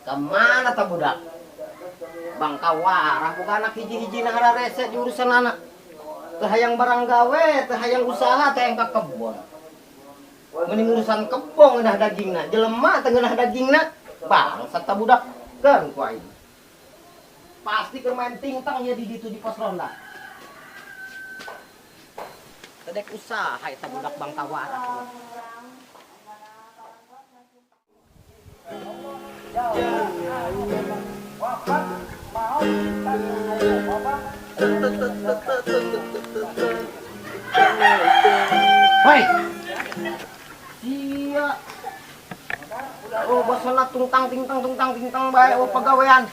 Kemana ta budak? Bangka warah bukan anak hiji-hiji nah rese di urusan anak. Teu hayang barang gawe, teu hayang usaha, teu hayang ka kebon. Mending urusan kebon ngeunah dagingna, jelema teu ngeunah dagingna. Bangsat ta budak, keun ku aing. Pasti keur main tingtang ya di ditu di pos ronda. Tedek usaha eta budak bangka warah. Hoi. Sia. Oh, bosona tungtang tingtang bae oh pagawean.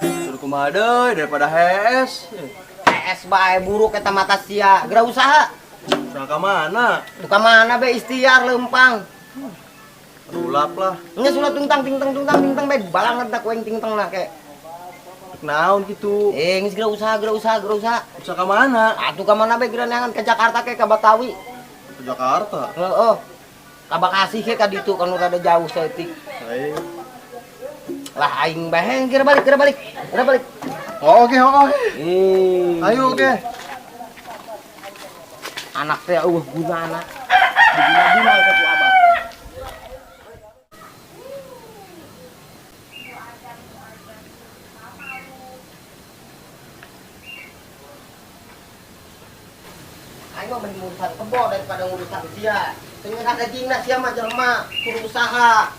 Suruh kumaha deui daripada hees. Hees bae buruk eta mata sia. Geura usaha. Usaha ka mana? Ka mana be istiar leumpang. Rulap lah. Nya sulah tungtang tingtang bae balangan tak ku aing tingtang lah ke. Naon gitu? Geus geura usaha, geura usaha, geura usaha. Usaha ka mana? Atuh ka mana be geura neangan ke Jakarta ke ka Batawi. Ke Jakarta. Heeh. Ka Bekasi ke ka ditu kan rada jauh saeutik. Aing. Lah aing bae geura balik, geura balik. Geura balik. Oh, oke, oke. Ayo oke. Anak teh eueuh gunana. Diguna-guna ka ku abah. Aing mah mending urusan kebo daripada urusan sia. Teu ngeunah dagingna sia mah jelema kudu usaha.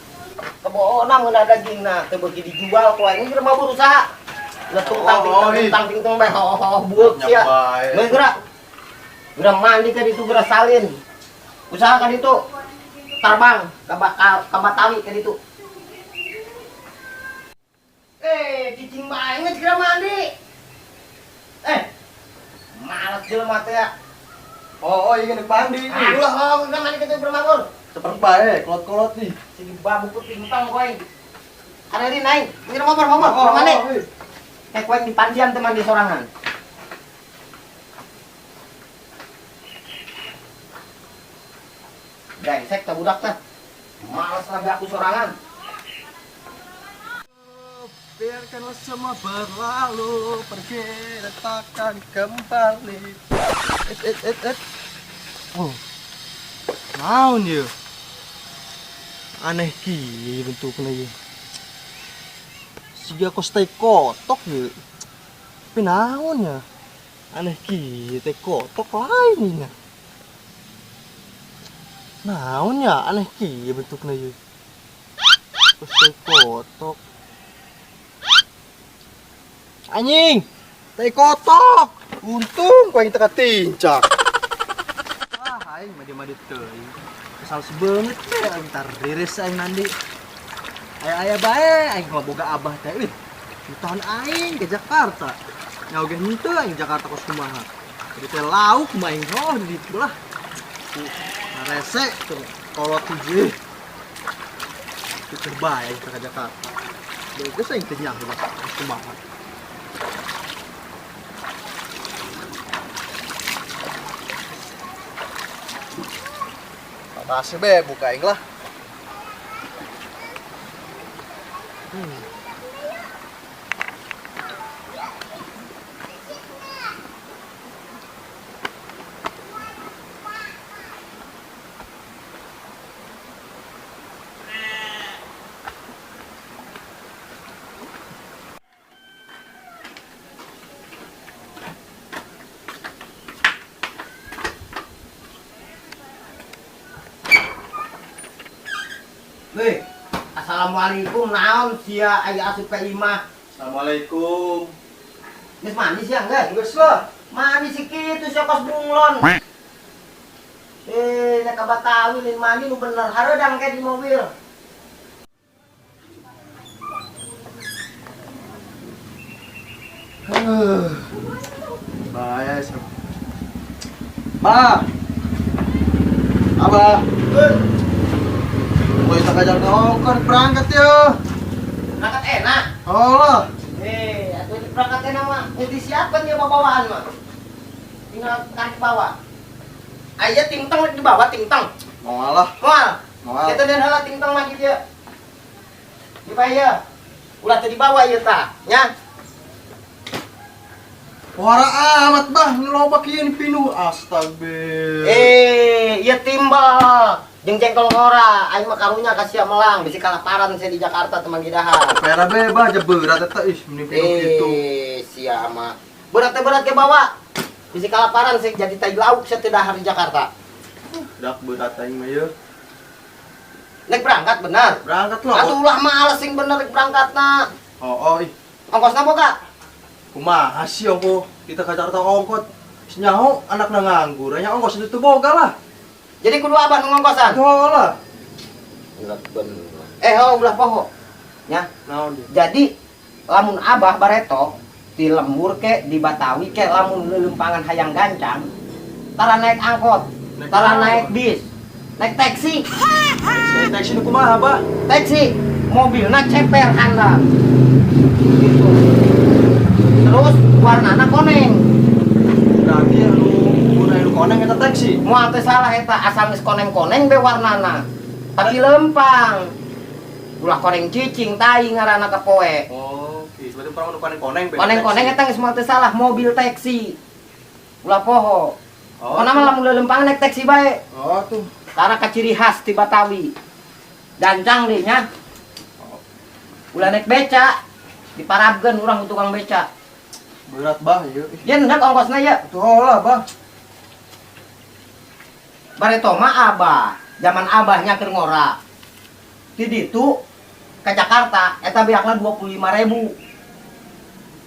Keboona ngeunah dagingna teu beuki dijual ku aing geus mah berusaha. Lah tungtang tingtang tingtang bae hoho bueuk sia. Geus geura. Geura mandi ka ditu geura salin. Usaha ka ditu. Tarbang ka Batawi ka ditu. Cicing bae geus geura mandi. Males jelema teh ya. Oh, iya nek mandi. Ulah, oh, udah mandi ke bermabur. Cepet bae, kolot-kolot nih. Sini babu ku tingtang kowe. Areri naik, ngira mabur, mabur, oh, mandi. Kayak kowe di pandian teh mandi sorangan. Brengsek teh budak teh. Males lagi aku sorangan. Biarkanlah semua berlalu, pergi dan takkan kembali. Et. Oh, naon ye? Aneh ki bentuknya ye. Siga kos teh kotok ye. Tapi naon ya? Aneh ki teh kotok lain ya. Naon ya? Aneh ki bentuknya ye. Kos teh kotok. Anjing, teh kotok. Untung kau yang teka tincak. Ah, aing mandi-mandi teuing. Kesal sebeungeut teh aing tar riris aing mandi. Aya-aya bae aing mah boga abah teh euy. Jutaan aing ke Jakarta. Nya oge henteu aing Jakarta kos kumaha. Jadi teh lauk mah aing oh di ditu lah. Rese tuh kolot hiji. Pikir bae aing ke Jakarta. Geus aing teh nyaho kos kumaha. Makasih be, buka aing lah. Weh, assalamualaikum naon sia aya asup ka imah. Assalamualaikum. Geus mandi sia geus? Geus lah. Mandi si kitu sia kos bunglon. Nya ka Batawi lain mandi nu bener hareudang ke di mobil. Bahaya sia. Ma. Abah. Boleh tak ajar nongkrong berangkat ya. Berangkat enak. Oh lah. Atuh berangkat enak mah. Geus disiapkan ya bawaan mah. Tinggal tarik bawa. Aya tingtang di bawah tingtang. Moal lah. Moal. Moal. Kita dan heula tingtang mah kieu. Di paya. Ulah teu dibawa ieu tah, nya. Wara amat bah, nu loba kieu ni pinuh. Astagfirullah. Eh, ieu timbal. Jeung jengkol ngora, aing mah karunya ka sia melang, bisi kalaparan sia di Jakarta teman gidahar. Pera be bah berat eta ih mending pinuh kitu. Eh, sia mah. Berat teh berat ke bawa. Bisi kalaparan sih jadi tai lauk sia teu dahar di Jakarta. Dak berat aing mah yeuh. Nek berangkat benar. Berangkat lah. Atuh ulah males sing bener rek berangkatna. Oh, ih. Ongkosna boga? Kumaha sih ongko kita ke Jakarta ongkot. Senyaho anakna nganggur, nya ongkos itu boga lah. Jadi kudu abah nu ngongkosan. Oh lah. Bener. Eh, oh ulah poho. Nya. Naon dia? Jadi lamun abah bareto di lembur ke di Batawi ke lamun leuleumpangan hayang gancang tara naik angkot, tara naik bis, naik taksi. Taksi nu kumaha, Bah? Taksi, mobilna ceper handap. Gitu. Terus warnana koneng. Berarti anu guna anu koneng eta taksi. Moal teh salah eta asal geus koneng-koneng be warnana. Tapi lempang. Ulah koneng cicing tai ngaranna kapoe. Oh, oke. Berarti urang nu koneng-koneng be. Koneng-koneng eta geus moal teh salah mobil taksi. Ulah poho. Oh. Pokona mah lamun leuleumpangan naik taksi bae. Oh tuh. Karena ka ciri khas ti Batawi. Gancang deh nya. Ulah naik beca. Diparabkeun urang ku tukang beca. Berat bah ieu. Yen hendak ongkosna ye. Tuh lah bah. Bareto mah abah, zaman abahnya keur ngora. Ti ditu ke Jakarta eta beakna 25.000.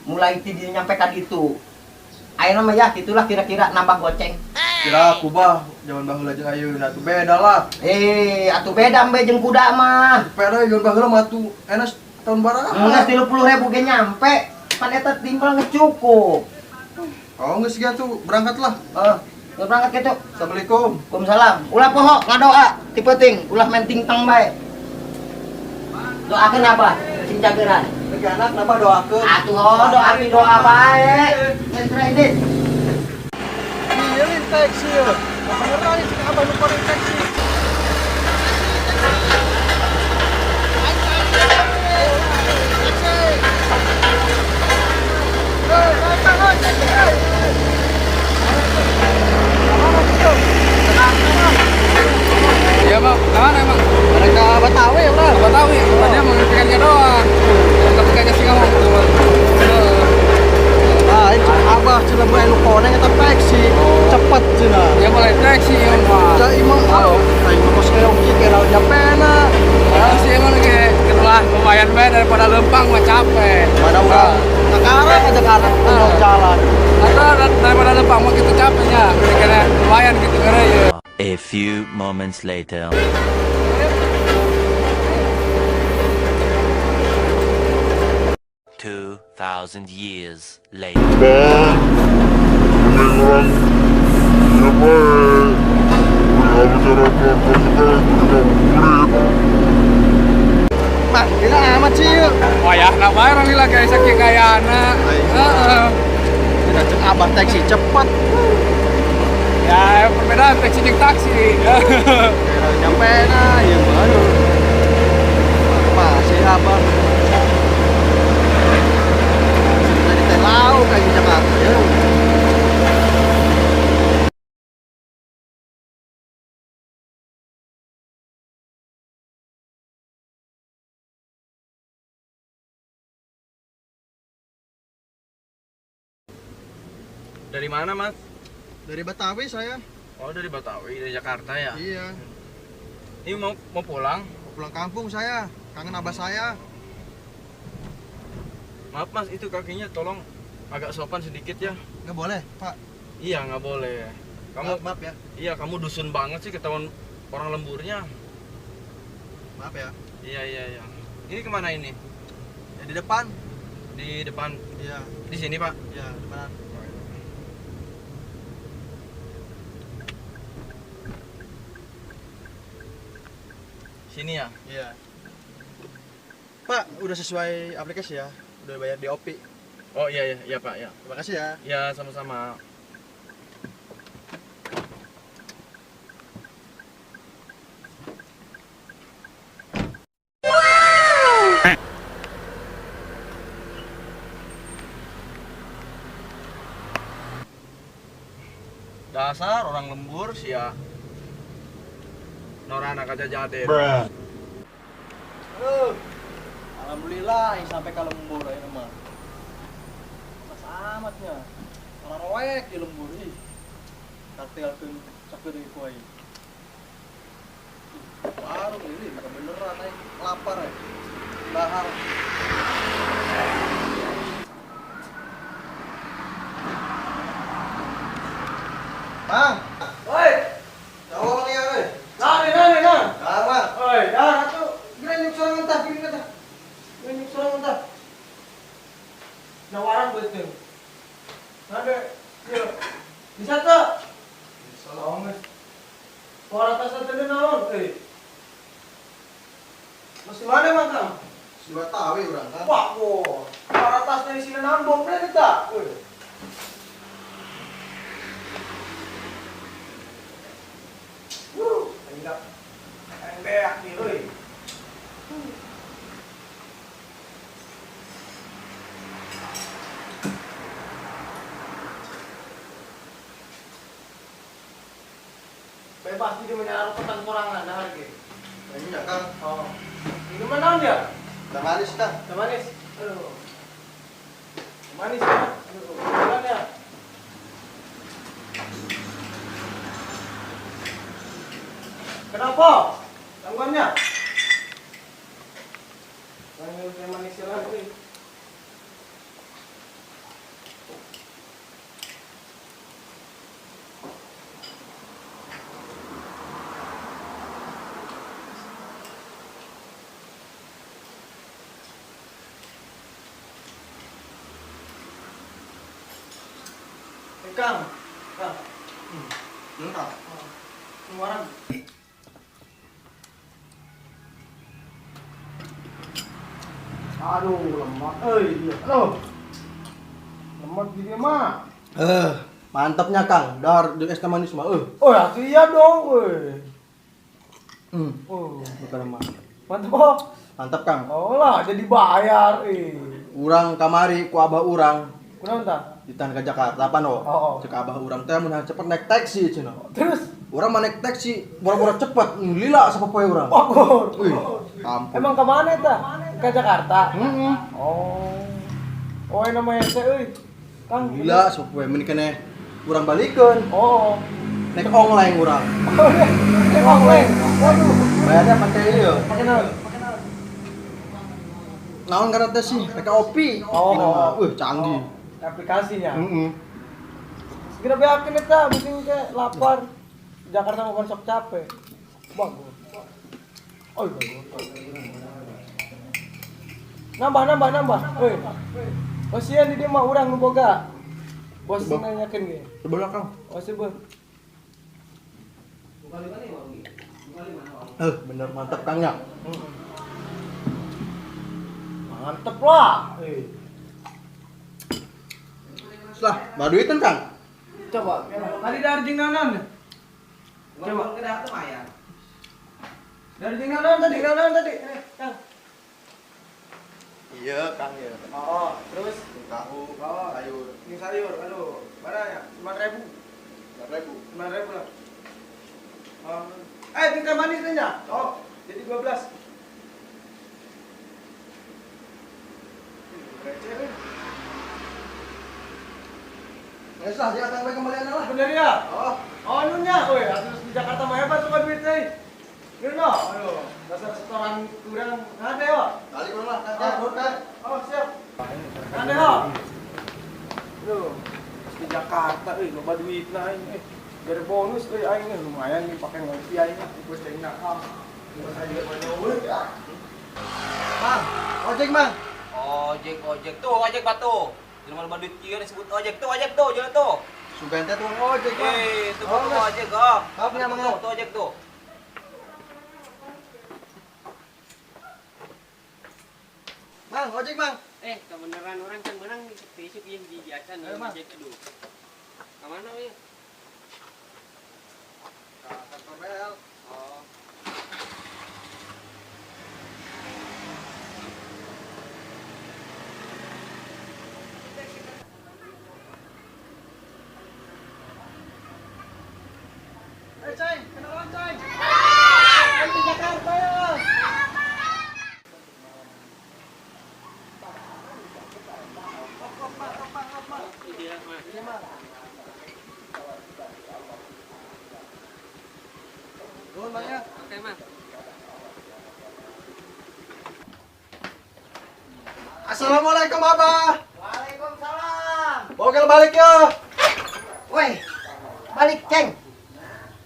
Mulai ti dieu nyampe ka ditu. Ayeuna mah ya gitulah kira-kira nambah goceng. Kira aku bah, zaman baheula jeung ayeuna tuh beda lah. Eh, atuh beda mbe jeung kuda mah. Beda zaman baheula mah tuh enak tahun baraha. Geus 30.000 ge nyampe. Pan eta timbal geus cukup. Oh, geus kitu berangkat lah. Heeh. Geus berangkat kitu. Assalamualaikum. Waalaikumsalam. Ulah poho ngadoa ti peuting, ulah main tingtang bae. Doakeun abah sing jageran. Lagi anak napa doakeun? Atuh oh, doa ti doa bae. Geus kredit. Iya lin taksi ya. Beneran sih abah nu koneng taksi. Iya bang, kemana emang? Mereka Batawi ya bro. Batawi, dia mau ikannya doang. Tapi kayaknya sih kamu. Nah, itu abah cenah bae nu koneng eta taksi. Cepet cenah. Ya mulai taksi ya mah. Cak imah, aing mah kos keong kieu kira nyampe na. Taksi emang kayak lah lumayan bae daripada lempang mah capek. Mana urang Jakarta ke Jakarta jalan. Atau daripada lempang mah gitu capeknya. Kira lumayan gitu kira ya. A few moments later. $2,000 years later. Bang, mending orang ya baik. Beli bicara pelan-pelan kita kita burit. Mah, gila amat sih yuk. Wah ya, nah bae orang lila kayak saking kayana. Heeh. Kita cek abah taksi cepet. Ya, perbedaan taksi jeung taksi. Kira nyampe na, ya baru. Masih abah. Dari teh lauk kayak di Jakarta ya. Dari mana, Mas? Dari Batawi saya. Oh, dari Batawi, dari Jakarta ya? Iya. Ini mau pulang? Mau pulang kampung saya. Kangen abah saya. Maaf, Mas, itu kakinya tolong agak sopan sedikit ya. Nggak boleh, Pak. Iya, nggak boleh. Kamu maaf ya. Iya, kamu dusun banget sih ketahuan orang lemburnya. Maaf ya. Iya, iya, iya. Ini kemana ini? Ya, di depan. Di depan. Iya. Di sini, Pak? Iya, depan. Sini ya? Iya. Pak, udah sesuai aplikasi ya? Udah bayar di OP. Oh iya, iya, iya Pak, ya. Terima kasih ya. Ya, sama-sama. pasar, orang lembur sia. Norana kajajaden. Alhamdulillah aing sampai ka lembur ayeuna mah. Pas amatnya. Ora roek di lembur ih. Kartelkeun sakedeui ku aing. Warung ini maka beneran aing lapar ya. Bahar. Bang. Woi, Jauh bang ya euy. nah, nah, nah. Nah, Bang. Oi, dah atuh. Geura nyuk sorangan tah, gini tah. Geura nyuk sorangan tah. Nawaran buat teh. Ada, ieu. Bisa teu? Bisa lah, Om. Suara tas teh naon euy? Masih mana emang Kang? Sudah tahu ya urang kan. Wah, kok. Suara tasnya isinya naon bomnya kita. Euy. Wuh, aing aing beak nih euy. Bebas di mana rokotan sorangan nah harga. Ini ya Kang. Oh. Minuman naon dia? Teh manis Kang. Teh manis. Aduh. Teh manis ya. Aduh, jalan ya. Kenapa? Gangguannya? Gangguan teh manis lagi. Kang, Kang, Kang. Keluaran. Aduh, lemak euy. Aduh. Lemak di mah. Mantapnya Kang. Dar di es teh manis mah. Oh, ya iya dong, euy. Oh, Bukan mah. mantap oh. Mantap Kang. Oh lah, jadi bayar euy. Urang kamari ku abah urang Kunaon tah? ditahan ke Jakarta pan oh. Oh, oh. Cek abah urang teh mun cepet naik taksi cenah. Terus Urang mah naik taksi boro-boro cepet lila sapopoe urang. Bogor. Wih, ampun. Emang ke mana tah? Ke Jakarta. Heeh. Oh. Oh, namanya saya euy. Kang. Lila sapopoe mun keneh urang balikeun. Oh. Naik online urang. Oh, naik online. Waduh. Bayarnya pakai ieu. Pakai naon? Pakai naon? Naon ngaran teh sih? Pakai OPI. Oh. Wih, canggih. Aplikasinya. Heeh. Segera beakeun eta, bising ke lapar. Jakarta mau sok capek. Bagus. Oh, bagus. Nambah, nambah, nambah. Euy. Bosian di dieu mah urang nu boga. Bos nanyakeun ge. Sebelah Kang. Oh, sebelah. Bener mantap Kang ya. Mantep lah. Euy. Lah, baru duitan Kang. Coba. Tadi dari jeung naon? Coba. Dari jeung naon tadi? Naon tadi? Kang. Iya, Kang ya. Oh, terus tahu, oh, sayur. Ini sayur, aduh. Mana ya? 9.000. 9.000. 9.000 lah. Tinggal manis nya. Oh, jadi 12. Receh. Nggak usah, dia akan kembalian lah. Bener ya? Oh. Oh, anunya, woi, terus di Jakarta mah hebat suka duit euy. Geus no. Aduh, dasar setoran kurang ada yo. Kali kurang lah, Kang. Oh, siap. Ada yo. Aduh, di Jakarta euy loba duitna aing euy. Dari bonus euy aing lumayan nih pakai ngopi aing bos aing na. Ah, bos aing euy. Mang, ojek, Mang. Ojek, ojek tuh, ojek batu. Jelema loba duit kieu disebut ojek tuh, ojek tuh, jalan tuh. Sugan teh tukang ojek, Bang. Tuh tukang ojek, oh. Maaf ya, Mang. Tuh ojek tuh. Mang, ojek, Mang. Kebenaran orang kan benang besok yang di acan ojek aduh. Ke mana we? Ke kantor BL. Oh. Ceng, kenalan Ceng. Aing di Jakarta ya. Iya, Mas. Nuhun, Bang ya. Oke, Mas. Assalamualaikum Abah. Waalaikumsalam. Bogel balik ya. Weh, balik Ceng.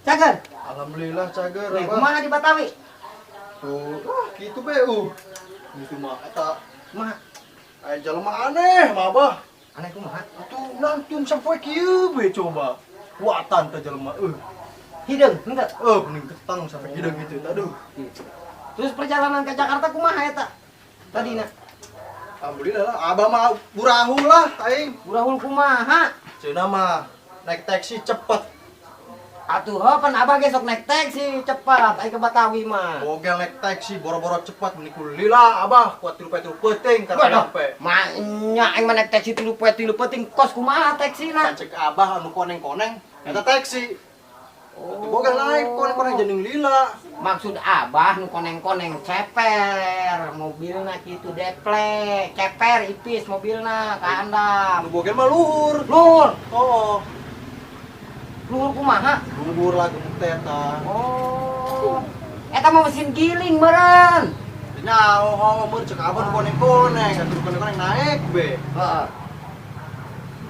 Cager. Alhamdulillah cager Weh, Abah. kumaha di Batawi? Tuh, ah gitu be Gitu mah eta Kumaha? aya jelema aneh mah Abah. Aneh kumaha? Atuh nangtung sampai kieu be coba. Kuatan teh jelema euy. Hideung, henteu. Eh, mending ketang sampai hideung gitu. Aduh. Terus perjalanan ke Jakarta kumaha eta? Tadi na. Alhamdulillah lah, Abah mah burahul lah aing. Burahul kumaha? Cenah mah naik taksi cepet. Atuh heuh pan abah ge sok naik taksi cepat aing ke Batawi mah. Bogel naik taksi boro-boro cepat mending lila Abah kuat tilu poe tilu peuting karena Waduh, nyampe. Maknya aing mah naik taksi tilu poe tilu peuting kos kumaha taksina? Kan cek Abah anu koneng-koneng eta taksi. Oh. Bogel naik koneng-koneng jeung lila. Maksud abah nu koneng-koneng ceper, mobilna kitu deplek, ceper ipis mobilna ka handap. Anu bogel mah luhur. Luhur, Oh, luhur kumaha? luhur lah gemuk teh eta. Oh. Eta mah mesin giling meureun. Nya oh, oh, mun cek Abah nu koneng-koneng, atuh koneng-koneng naik be. Heeh.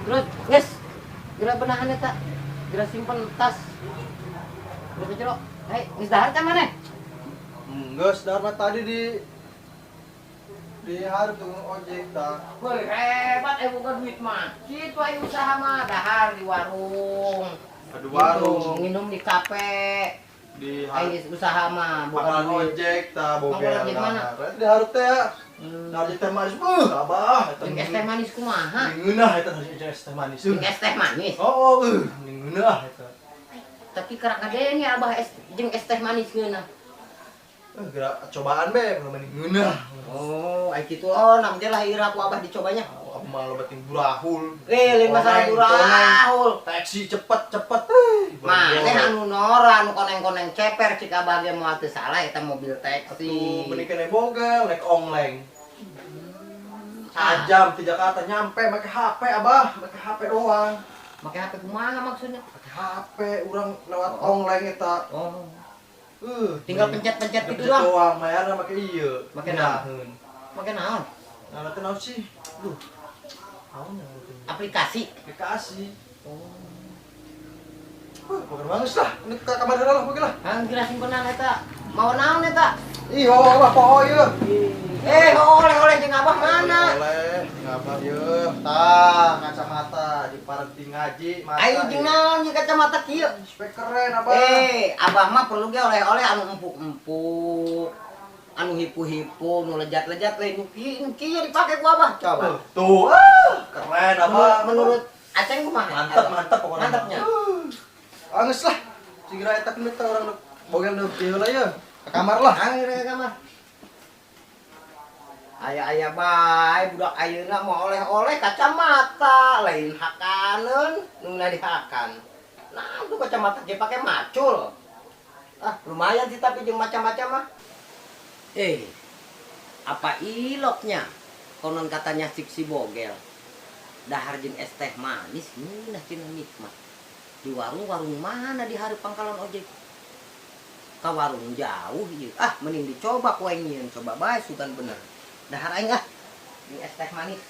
Terus, geus. Geura benahan eta. Geura simpen tas. Geura ke jero. Hei, geus dahar can maneh? Geus dahar mah tadi di hareup tuh ojek tah. Woi, hebat boga duit mah. Kitu aya usaha mah, dahar di warung. Aduh warung Gitu, minum di kafe. di Ayo hareup usaha mah bukan pangkalan duit. ojek tah bogel. Pangkalan ojek mana? Dahar. Di hareup teh ya. Hmm. Dahar jeung teh manis. Beuh, Abah eta. Jeung es teh manis kumaha? Ngeunah eta jeung es teh manis. Jeung es teh manis. Oh, oh, ngeunah eta. Tapi kerak ngadenge abah es jeung es teh manis ngeunah. Gerak cobaan be, belum mending ngeunah. Oh, ai kitu oh nam teh lah ira ku abah dicobanya. Aku malah loba ting burahul. Eh, lain masalah Koneng, burahul. Taksi cepet cepet. Maneh anu nora anu koneng-koneng ceper cik abah ge moal teu salah eta mobil taksi. Tuh, mending kena bogel, naik ongleng. Sajam di Jakarta nyampe pakai HP abah, pakai HP doang. Make HP kumaha maksudnya? Pakai HP urang lewat ongleng eta. Oh. Tinggal Mending- pencet-pencet gitu pencet doang. doang, bayarna make ieu. Make naon? Make naon? Nah, nanti naon sih? Duh. Naon yang itu? Aplikasi. Aplikasi. Oh. Bukan banget lah. Ini ke kamar heula lah, bogel lah. Hang kira simpenan eta. Mau naon eta? Ih, oh, abah poho ieu. Eh, oleh-oleh jeung abah mana? Oleh, ngabah ieu. Tah, kacamata di parti ngaji mata. Ayo jeung naon jeung kacamata kieu? Spek keren abah. Eh, abah mah perlu ge oleh-oleh anu empuk-empuk. Anu hipu-hipu, nu lejat-lejat lain nu kieu, nu kieu dipake ku abah. Coba. Tuh, ah, keren abah. Menurut Aceng kumaha? Mantap, mantap pokoknya. Mantapnya. Anges lah. Segera eta kulit orang nu bogel nu kieu lah ya. Ke kamar lah. Ayo ke kamar. Aya-aya bae budak ayeuna mau oleh-oleh kacamata, lain hakaneun nu dihakan. Nah, tuh kacamata ge pake macul. Ah, lumayan sih tapi jeung macam-macam mah. Eh, apa iloknya? Konon katanya sik si bogel. Dahar jeung es teh manis, ngeunah cenah nikmat. Di warung-warung mana di hari pangkalan ojek? Ka warung jauh ieu. Ah, mending dicoba ku aing nyieun, coba bae sugan bener. Dahar aing ah. Jeung es teh manis.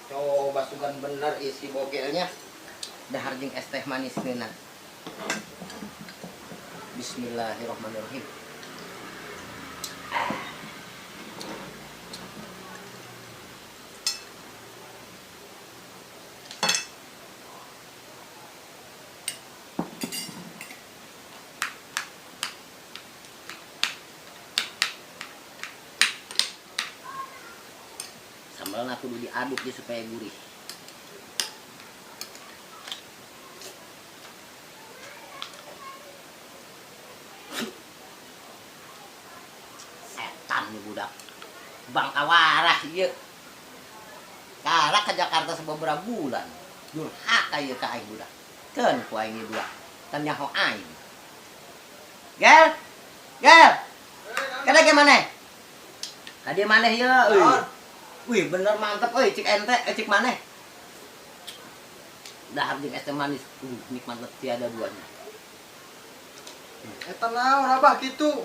Coba sugan bener isi bogelnya. Dahar jeung es teh manis ngeunah. Bismillahirrahmanirrahim. Sambalna kudu diaduk dia supaya gurih. Budak. Bangka warah ieu. Karak ke Jakarta sababaraha bulan. Durhaka ieu ka aing budak. Keun ku aing ieu budak. Teu nyaho aing. Gel. Gel. Kada ge maneh? Ka dieu maneh ieu euy. Wih, bener mantep euy cik ente, cik maneh. Dahar jeung es teh manis. Nikmat tiada duanya. Eta naon, Abah, kitu?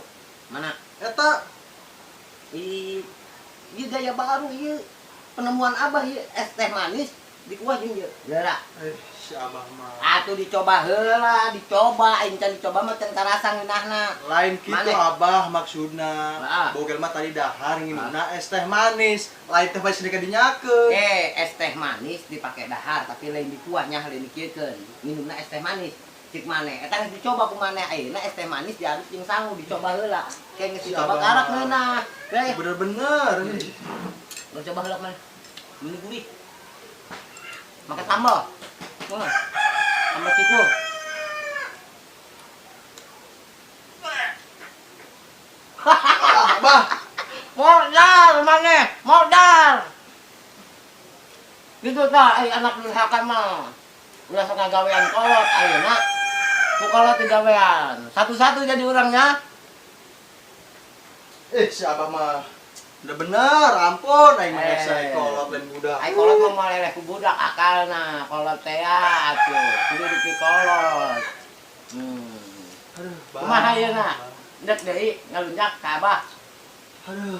Mana? Eta. Ih, ieu gaya baru ieu. Penemuan Abah ieu, es teh manis dikuah jeung ieu. Geura. Eh, si Abah mah. Atuh dicoba heula, dicoba, aing can dicoba mah can karasa ngeunahna. Lain kitu. Maneh. Abah maksudna. Ah. Bogel mah tadi dahar nginumna es teh manis. Lain teh manis dinyakeun. Eh, es teh manis dipake dahar tapi lain dikuahnya, lain dikieukeun. Minumna es teh manis. Cik maneh, eta geus dicoba ku maneh, ayeuna es teh manis diaduk jeung sangu, dicoba heula. Kayak geus Si dicoba Abah karak mah. ngeunah. Hei, Bener-bener. lu coba heula maneh. Ini gurih. Makan sambal. Wah. Sambal cikur. Ah, Abah. Modal maneh, modal. Gitu tah ai anak durhaka mah. Ulah sok ngagawean kolot ayeuna. Ku kolot digawean. Satu-satu jadi orangnya. Eh, si Abah mah bener-bener, ampun, aing mah Eh. hese kolot lain budak. Ai kolot mah moal eleh ku budak akalna, kolot teh atuh. Kudu dipikolot. Aduh, Bah. Kumaha ayeuna? Ndek deui ngalunjak ka Abah. Aduh.